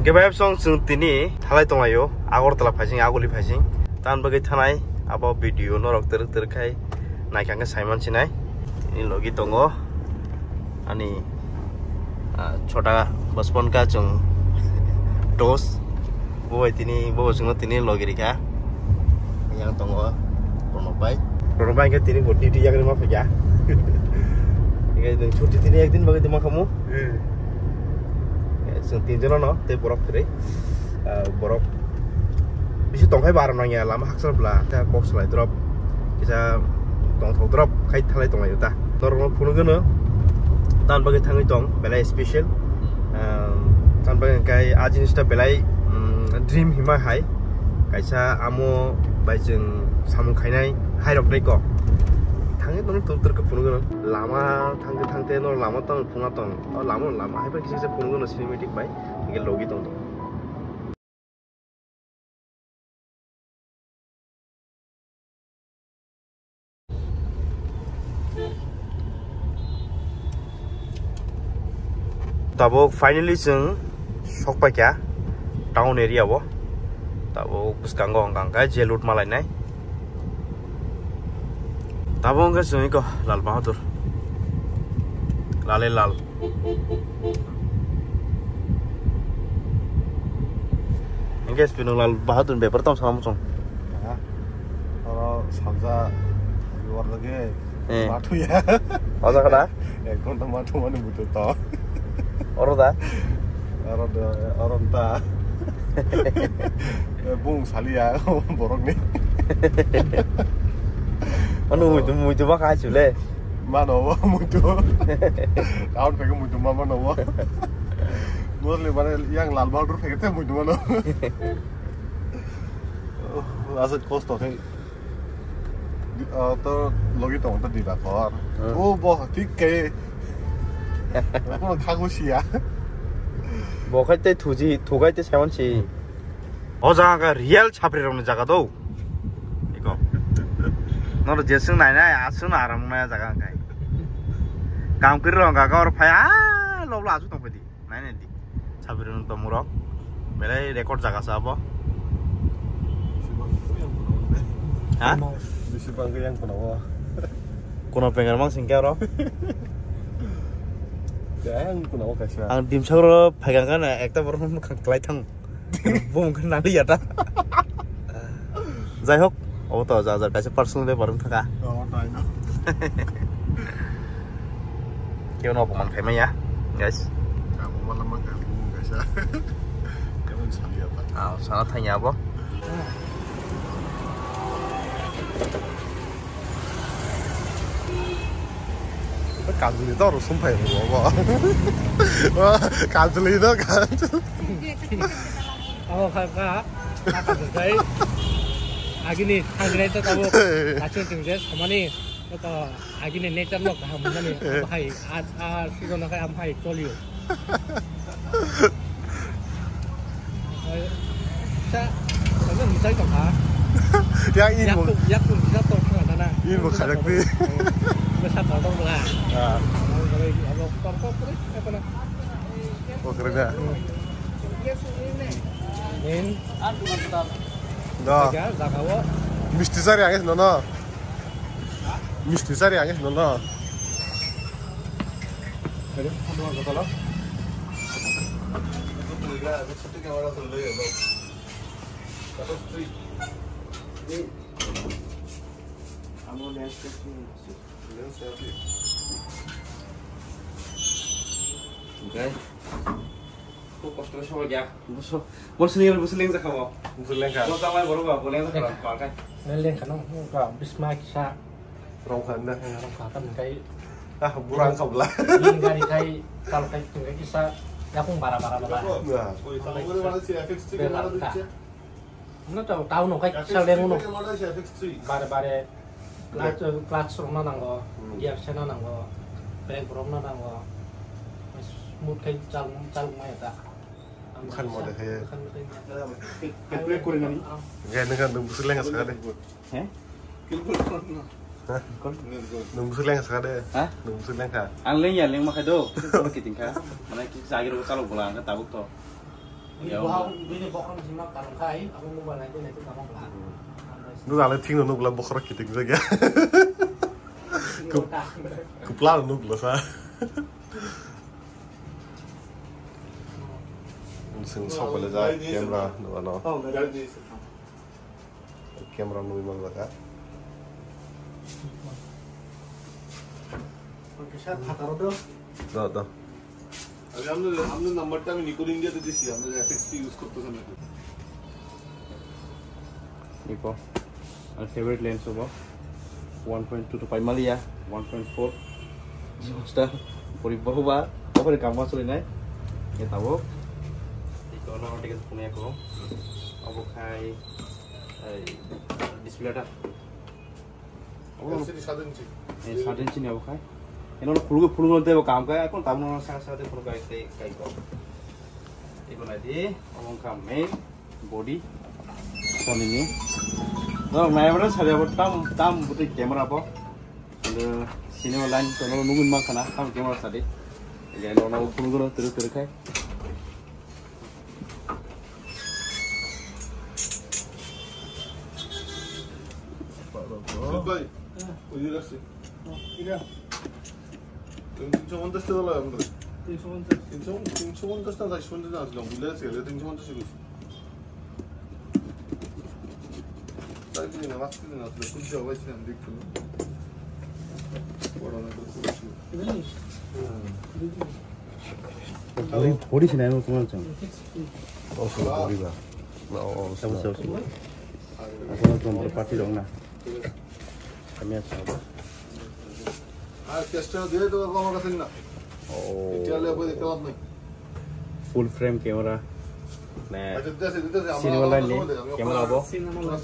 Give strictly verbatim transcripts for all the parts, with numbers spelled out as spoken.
Ebai song chwng tini thalai tonglaio, Agartala phaising, Aguli phaising. Tan bagwi thanai abo video norok twrwk twrwk khai naikha khe saiman sinai. Tini logi tongo ani, ah, chota bachpan ka chwng dos. Bo bai tini, bo chwngno tini logi rikha. Yang tongo Pranab bai. Pranab bai khe tini bo duty yakrima phaikha. Hingke chwng chuti tini ekdin bagwi tongma khamu. Hmm. Eh, chwng tinjono no, tei borok kwrwi. Ah, borok bisi tongkhai bar nangya, lama hakchal bla, ta kok salai drop, kisa tongthok drop khai thalai tonglaio ta. Norokno phunukgwno tan bagwi thangwi tong, belai special. Ah, tan bagwi hwnkhe a jinista belai, mm, dream hima hai. Kaisa amo bai chwng samung khainai hai rok tei kok. Thangwi tongno tor tor khe phunukgwno. Lama thangte thangte no lama tong phunga tong. O lama, lama hai bai kisa kisa phunukgwno cinematic bai. Hingke logi tong tong. Tabuk finally chwng sok paikha town area o. Tabuk bwskango hwnkha hwnkhe je loot malainai. Tabuk hwnkhe chwng eko Lal Bahadur. Lale lal. Hingke S P Nunglal Bahadur ni bepar tamo sana muchung. Ha? Oro sabja, luar lagi. Eh. Mathu ya. Oja kada? Ek ghonta mathu mani butu to. Oro da? Oro da, oro da. Bung salia borok ni. Anu muitu, muitu ba khai chule. Mano wo muitu. Town phege muitu ma mano wo. Mostly mane yang Lal Bahadur phege te muitu mano. Aswk kosto khe. Ah, to logi tong ta dida kor. Hmm. O bo thik khe. Kono khagu siya. Bo khai te thuji, thugai te seven si. O jaga ka real chapri rokni jaga do. Iko. Noro jeswng nai nai, aswng aram nai jaga kai. Kam kiri rok ga gor phai, ah, lo lo aswk tong phai di. Nai nai di. Chapri rok tong rok. Belai record jaga sa abo. Ha? Bisi bang yang kono. Kono pengar mang sing kya ro? Yang kono kaisa. Ang dimsagro phai gang kana ekta borok mukha klai thang. Bumung khe nang ya ta. Jai hok, obo to ja ja kaisa personal bepar wng thaka. Oh, tai no. Kebo no opoman khai maya, guys. Kamu malam makan bumung kaisa. Kamu sali apa? Ah, sana thang ya abo. Kajuli to aro sumphai rw bo. Kajuli to, kajuli. Abo kha kha, kha kha khai. Agini thangrai to tabo. Achung tingje samani to agini nature no kaham mani. Abo hai a, a season khai am hai tolio. Sa, sa misai tong kha. Yang in bo. Yak tu, yak tu bisa tong kha na na. In bo khajak di. Bisa tong tong la. Ah. Abo tong tong terus apa na? Bo kere ga. In. Do. Jaga, jaga wo. Misti sari ang no no. Misti sari ang no no. Okay. Kok kosto sobo ya. Boso, boso ni, boso leng jakha bo. Boso leng kha. Bo tamai borok ba, bo leng jakha ba, kai. Leng kha no, ka bisma kisa. Rong kha nda. Rong kha kan kai. Ah, burang kha bla. Leng gari kai, kal kai tung kai kisa. Yakung bara bara bla. Ya. Oi, tamo re mana si F X three ke mana ducha? No to town no kai sal deng no. Bare bare clutch, clutch rok na nango, gear sena nango, brake rok na nango. Smooth kai chal chal mai ta. Bwkhan mo de khaye. Calculate kori nani. Gai nang nang busur lenga saka de. He? Nang busur lenga saka de. Ha? Nang busur lenga. Ang lengya lengma khai do. Kiting kha. Mana ki jagi rok chalok bola ang tabuk to. Nukla le thing nukla bokhorok kiting jagya. Kup-, kupla nukla sa. Sing sok bale ja camera nukla no. Camera nui man jaga. Okay, sir, phataro do. Do, do. আমি আপনার, আপনার নাম্বারটা আমি নিকোর ইন্ডিয়াতে দিছি, আপনার এফএক্সটি ইউজ করতেছেন নাকি? Niko, ani favorite lens obo, one point two to five maliya, one point four. Jibosta, pori bohuba, obore kamma solinai. Ye tabuk. Niko, no, tiket punya ko. Obo khai, ei, display ta. Obo L C D সাত ইঞ্চি। Ei, সাত ইঞ্চি ni obo khai. Eno phulgo, phulgo tei bo kam khai, ekon tabno sa sa tei phulgo khai tei kai ko. Iko nai di, obo wngkha main body Sony ni. Norok nai abo sari abo tam, tam bwtwi camera bo. Ando cinema line to norok nugwi mankha na, tam camera sadi. Ege norok phulgo turu turu khai. ভাই, ওই যে রাখছি। তিনশো পঞ্চাশ টাকা লাগে আমাদের। তিনশো পঞ্চাশ। তিনশো, তিনশো পঞ্চাশ না চারশো পঞ্চাশ না আসলাম, ভুলে গেছি, তিনশো পঞ্চাশ করেছি। চার কেজি না, পাঁচ কেজি না, আসলে খুব যাওয়া পাইছি না, দেখতে। বড় না, করে করেছি। Pori, pori sini anu tuan cang. Oh, sudah pori ba. Oh, oh, sudah. Sudah, sudah. Aku nak tuan berparti dong na. Kami asal apa? আর ক্যাশটা দিয়ে দেবো আমার কাছে না। Oh. এটা হলে আপনি দেখতে পাবেন। Full frame camera. Ne. আচ্ছা, দিতেছি, দিতেছি, আমরা cinema line ni. Camera abo. Cinema line.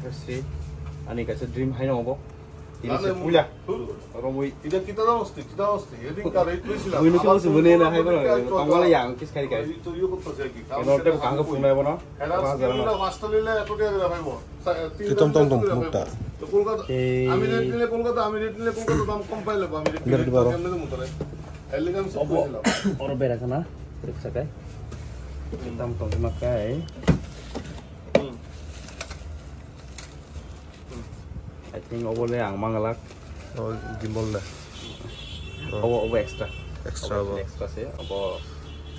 F X three. Ani kaisa dream hai no abo. Ini se puya. Romwi. Ida kita daw osti, kita osti. Edin ka rate hoisil. Buino kebo se bune na hai bono. Tongmale yang kis khai khai. Ito yo kotto se ki. Eno te kang ko punai bono. Era sila master lile eto dia da bhai bo. Kitom tom tom mukta. To Kolkata. Ami rate nile Kolkata, ami rate nile Kolkata dam kom paile bo, ami rate nile Kolkata mutare. Elegance obo. Oro bera kana. Riksa kai. Dam tom ma kai. I think obo le ang mangalak. Oh, gimbal le. Obo, obo extra. Extra obo obo. Extra se, obo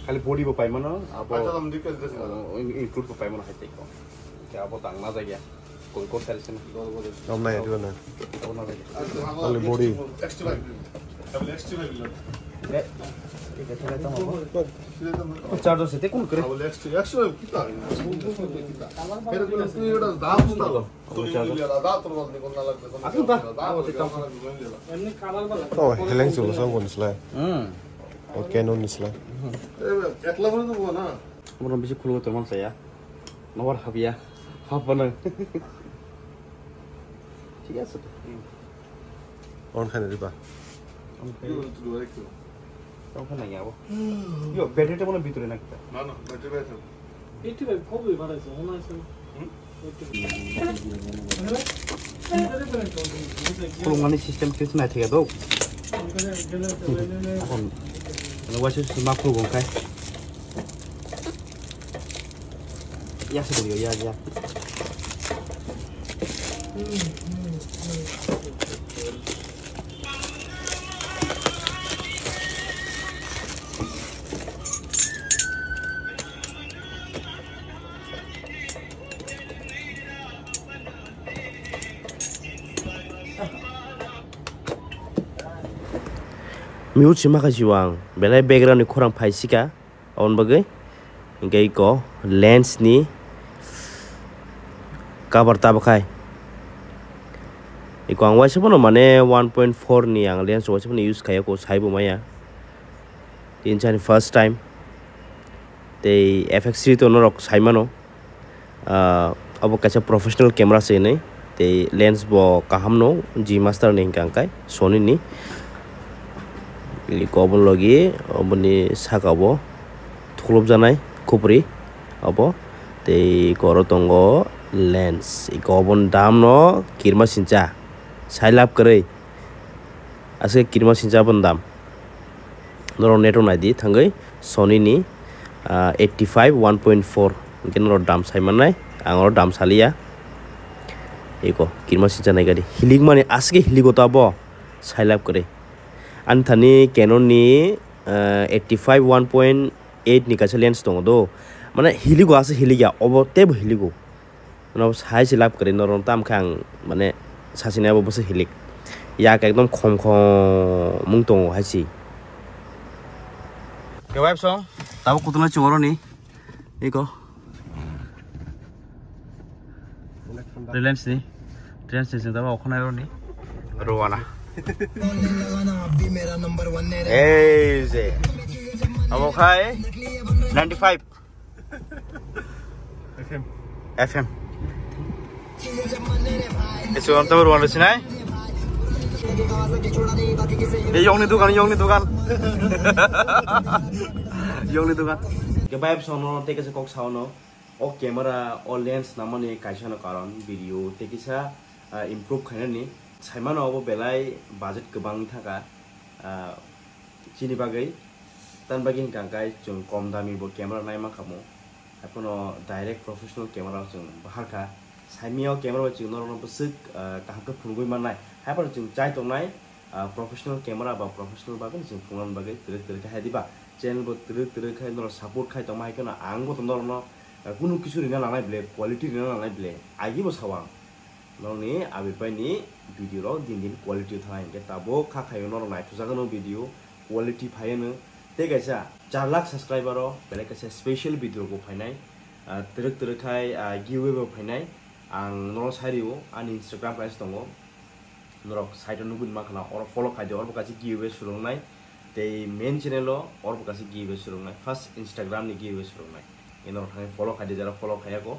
khali body bo paimano, abo, acha, tam dikhe, dikhe. Oh, in-, include bo paimano hai tei ko. Ke abo tang na jagya. Koi ko sari se na. Om nai, ito na. Abo na jagya. Only body. Extra. Extra. Eh, ito thela tamo. Charger se te kun kre. Extra, extra, kita. Pero que no estoy ahora dando. Obo charger. Aswk da. Obo te tamo. Oh, heleng chulo sa obo ni slai. Hmm. O Canon ni slai. Ekla bole to bo na. Obo no bisi khulgo tongma saya. Nobar habya. Habana. Thik ase to. On khaina diba? On khaina. Tong khaina ya bo. Yo, battery ta mone bitore na kita. Na, na, battery bai thang. Eighty five khobwi barai se, hwnwi se. Hmm? Khulumani system khe nai thik do. Akhon, ano waisa sima khulgo khai. Ya se ya, ya. Mute sima kha siwang, belai background ni khorang phai sika, aboni bagwi. Hingke iko lens ni cover tabuk khai. Iko ang waisa bono mane one point four ni ang lens waisa bono use khaio, ko saibo maya. Tini sani first time. Tei F X three to norok saimano. Ah, abo kaisa professional camera se hinwi. Tei lens bo kaham no, G Master ni hwnka hwnkhe Sony ni. Iko obo logi, oboni saka bo thuklopjaknai khupri obo. Tei iko oro tongo lens. Iko oboni dam no kirima sincha. Sai lab kwrwi. Aswk kirima sincha aboni dam. Norok net o naidi thangwi Sony ni ah, eighty five one point four, hwnkhe norok dam sai mannai, ang oro dam saliya. Eko kirma sincha nai gari hilik mani aswk hiligo to abo sailab kwrwi. Ani thani Canon ni, ah, eighty five one point eight ni kaisa lens tongo do, mane hiligo aswk hilikya obo teibo hiligo. Uno sai se lab kwrwi norok tam khe ang mane sasini abo bwswk hilik. Yak ekdom khom khom mung tongo hai se. Ke wife song? Tabo kutuna chungo roni. Iko. Reliance ni. Reliance ni sing tabo okhonai roni. Rowana. Ei je. Abo khai ninety five. F M. Esu ang tabar wan sinai. Ei yongni dukan, yongni dukan. Yongni dukan. Ke bai sono te kese kok saono. O camera, o lens namani kaisa no karon video te kisa, ah, improve khainani. Saimano obo belai budget kwbang thangkha. Ah, chini bagwi, tan bagwi hwnkha hwnkhe chwng kom dami bo camera nai mankha mo. Haiphano direct professional camera chwng baharkha. Saimio camera bai chwng norokno bwswk, ah, kaham khe phunugwi mannai. Haiphano chwng chai tongnai, ah, professional camera ba professional bagwi chwng phunukna bagwi twrwk twrwk khe hai diba. Channel bo twrwk twrwk khai norok support khai tongma hai kheno ang bo norokno, ah, kunu kisu rina nangnai ble, quality rina nangnai ble. Agi bo sao ang. Norokni abipaini video rok din din quality o thangnai hinkhe tabuk kha khaio norok naithokjagano video quality phaiano tei kaisa char lakh subscriber o belai kaisa special video rok bo phainai, ah, twrwk twrwk khai, ah, giveaway bo phainai. Ang norok sai rio ani Instagram page tongo, norok site o nugwi mankha na oro follow khai di, oro bo kaisa giveaway swrwngnai tei main channel o oro bo kaisa giveaway swrwngnai, first Instagram ni giveaway swrwngnai. Norok thangwi follow khai di, jara follow khaiya kho.